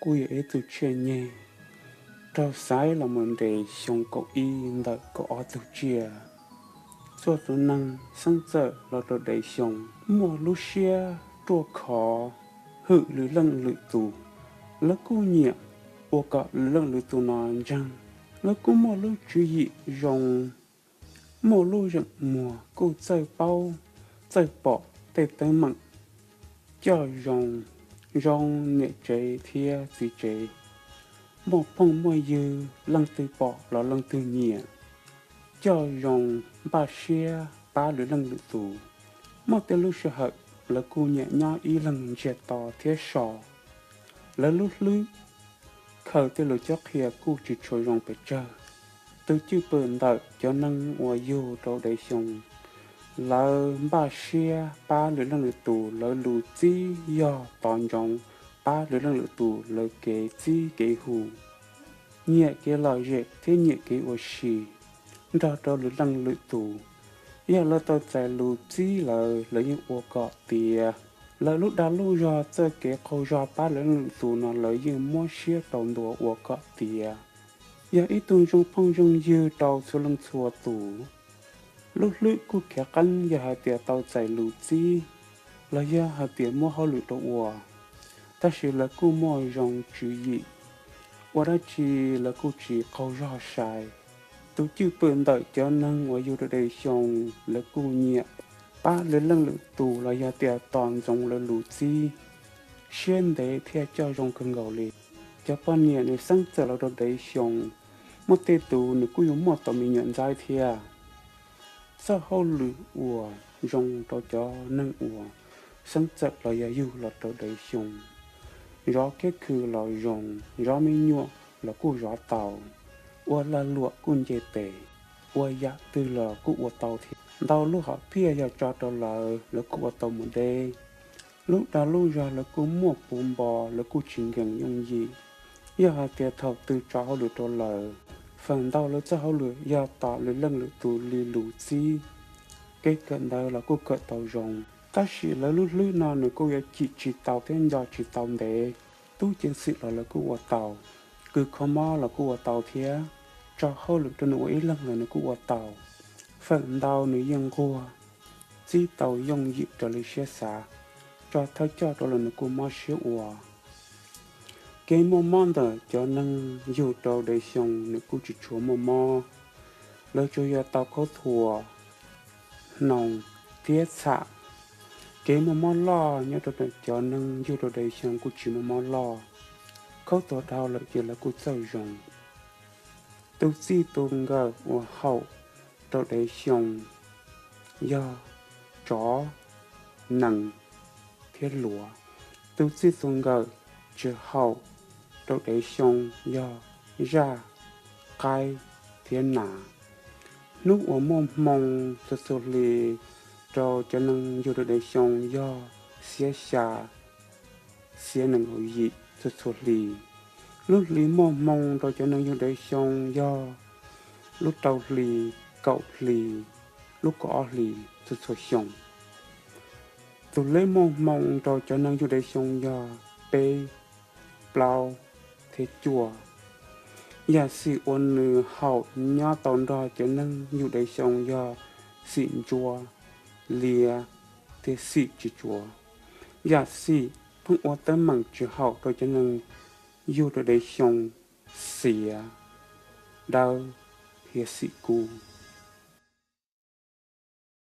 kuj yog ib tug tsiaj nyeg raug xaiv los mus nres xyoo kaum ib ntawm kaum ob tug tsiaj. Txhua tus neeg xeeb txawm los rau Dev Xyoos muaj lub siab ruaj khov hwm lwm leej lwm tus. Lawv kuj nyiam ua kom lwm leej lwm tus no ntseeg. Lawv kuj muaj lub tswv yim zoo, muaj lub zeem muag kuj txawj paub txawj pom tej teeb meem coj zoo zoo niam tsev thiab txiv tsev, muaj phooj muaj ywg leej twg pom los leej twg nyiam, coj zoo npaj siab pab lwm leej lwm tus. Muaj tej lub sij hawm lawv kuj nyiam nyob ib leeg ntsiag to thiab so. Lawv lub hlwb khaws tej lus cob qhia kuj tsis tshua zoo pes tsawg. Tus cwj pwm ntawm cov neeg uas yug rau Dev Xyoos, lawv npaj siab pab lwm leej lwm tus, lawv lus txib yog tos ntsoov pab lwm leej lwm tus lawv kev txib kev hu, nyiam kev lom zem thiab nyiam kev ua si nrog rau lwm leej lwm tus. Yog lawv tau txais lus txib lawm, lawv yeej ua kom tiav. Lawv lub dag lub zog txoj kev qaug zog pab lwm leej lwm tus no lawv yeej muab siab rau ntua ua kom tiav. Yog ib tug zoo phooj zoo ywg rau txhua leej txhua tus. Lub hlwb kuj khav qeeb yog hais tias tau txais lus txib los yog hais tias muab hauj lwm rau ua, tab sis lawv kuj muaj zoo tswv yim, ua dab tsi lawv kuj tsis qaug zog sai. Tus cwj pwm ntawm cov neeg uas yug rau Dev Xyoos, lawv kuj nyiam pab lwm leej lwm tus los yog tias tos ntsoov lawv lus txib, siab ntev thiab coj zoo kawg nkaus li. Cov poj niam nws xeeb txawm los rau Dev Xyoos, muaj tej tus nws kuj yuav muaj tau me nyuam ntxaib thiab. Txoj hauj lwm uas zoo rau cov neeg uas xeeb txawm los yog yug los rau Dev Xyoos, zov kiab khw los zoo, zov me nyuam los kuj zov tau, ua lag luam kuj nce tes, ua yam twg los kuj ua tau thiab. Ntau lub hom phiaj yog tso rau lawv, lawv kuj ua tau mus deb. Lub dag lub zog lawv kuj muaj puv npo, lawv kuj tsis nkees yooj yim. Yog hais tias thaum twg tso hauj lwm rau lawv, feem ntau lawv txoj hauj lwm yog tos lwm leej lwm tus li lus txib, kev kawm ntawv los kuj kawm tau zoo. Tab sis lawv lub hlwb no nws kuj yuav cim tsis tau thiab nco tsis tau ntev, tub ceev xwm los lawv kuj ua tau, kws kho mob los kuj ua tau thiab, tso hauj lwm rau nws ua ib leeg los nws kuj ua tau. Feem ntau nws yeej nquag, txib tau yooj yim raws li siab xav, tso thawj coj rau los nws kuj mob siab ua. Kev muaj mob ntawm cov neeg yug rau Dev Xyoos nws kuj tsis tshua muaj mob. Lawv tsuas yog tau khaub thuas, hnoos thiab txham. Kev muaj mob loj nyob rau cov neeg yug rau Dev Xyoos kuj tsis muaj mob loj. Khaub thuas dhau lawm ces lawv kuj txawj zoo. Tus txij tus nkawm uas haum rau Dev Xyoos yog tsov, nees thiab luav. Tus txij tus nkawm tsis haum rau Dev Xyoos yog zaj, qaib thiab nas. Hnub uas muaj hmoo txhua txhua hli rau cov neeg yug rau Dev Xyoos yog xiab xya, xiab nees nkaum yim txhua txhua hli. Lub hli muaj hmoo rau cov neeg yug Dev Xyoos yog lub rau hli, kaum hli, lub kaum ob hli txhua txhua xyoo. Tus leb muaj hmoo rau cov neeg yug Dev Xyoos yog peb, plaub thiab cuaj. Yam xim uas nws haum nyob tau nrog cov neeg yug Dev Xyoos yog xim ntsuab, liab thiab xim tsis tsuav. Yam xim pheej ua teeb meem tsis haum rau cov neeg yug rau Dev Xyoos, xiav, dawb thiab xim kub.